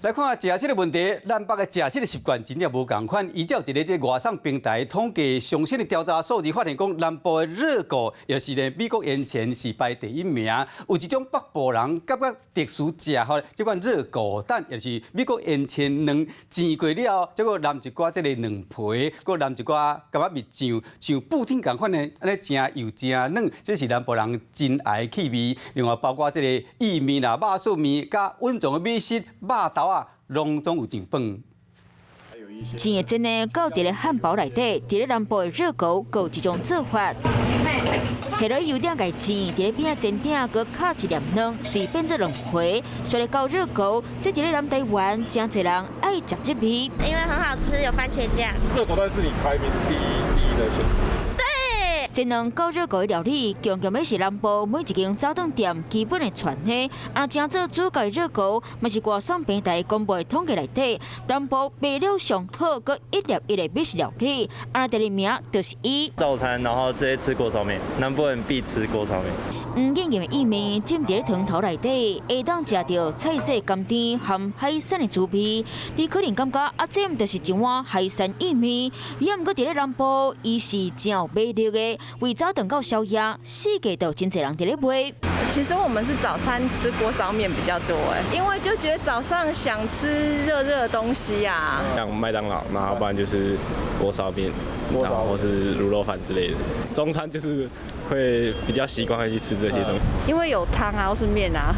來看食食的問題，南北的食食的習慣真正無仝款。依照一个這個外送平台統計上新的調查數字，發現講南部的熱狗，也是咧美國煙腸是排第一名。有一種北部人感覺特殊食法，這款熱狗蛋也是美國煙腸卵煎過了後，再閣淋一寡這個卵皮，閣淋一寡柑仔蜜醬，像布丁仝款的，按呢誠幼誠軟，這是南部人真愛的氣味。另外包括這個意麵啦、肉臊麵，佮穩重的美食肉豆仔，攏總有上榜。煎的煎的，到佇咧漢堡內底，佇咧南部的熱狗，閣有一種做法。摕落油鼎共煎，佇咧餅仔煎頂，閣敲一粒卵，隨變做卵皮，趖來到熱狗。這佇咧南台灣，誠濟人愛食這味。因為很好吃，有番茄醬。熱狗蛋是你排名第一的選擇。煎卵到熱狗的料理，強強欲是南部每一間早頓店基本的傳的。啊，成做主角的熱狗，嘛是外送平台公布的統計內底，南部賣了上好，閣一粒一个美食料理。啊，第二名就是伊。早餐，然後直接吃鍋燒麵，南部人必吃鍋燒麵。黃健健的意麵浸佇咧湯頭內底，會當食著菜色甘甜含海鮮的滋味。你可能感覺啊，這毋就是一碗海鮮意麵？也毋過佇咧南部，伊是誠有魅力的。為早頓到宵夜，四界都有真濟人佇咧賣。其實我們是早餐吃鍋燒麵比較多，哎，因為就覺得早上想吃熱熱的東西啊。像麥當勞，然後不然就是鍋燒麵，然後或是滷肉飯之類的。中餐就是會比較習慣會去吃這些東西。因為有湯啊，或是麵啊，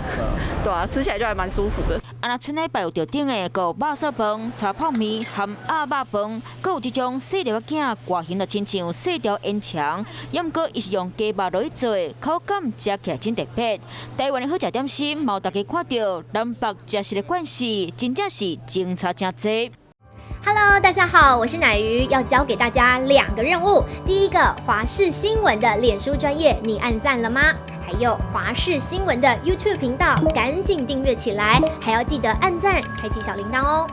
對啊，吃起來就還蠻舒服的。啊，若春禮拜有特定的，閣有肉燥飯、炒泡麵含鴨肉飯，閣有這種細粒仔餅，外形就親像細條煙腸，也毋過伊是用雞肉落去做的，口感食起來真特別。台灣的好食點心，嘛予大家看著南北食食的關係，真正是相差誠濟。 Hello，大家好，我是乃瑜，要交給大家兩個任務。第一個，華視新聞的臉書專頁，你按讚了嗎？還有華視新聞的 YouTube 頻道，趕緊訂閱起來，還要記得按讚，開啟小鈴鐺哦。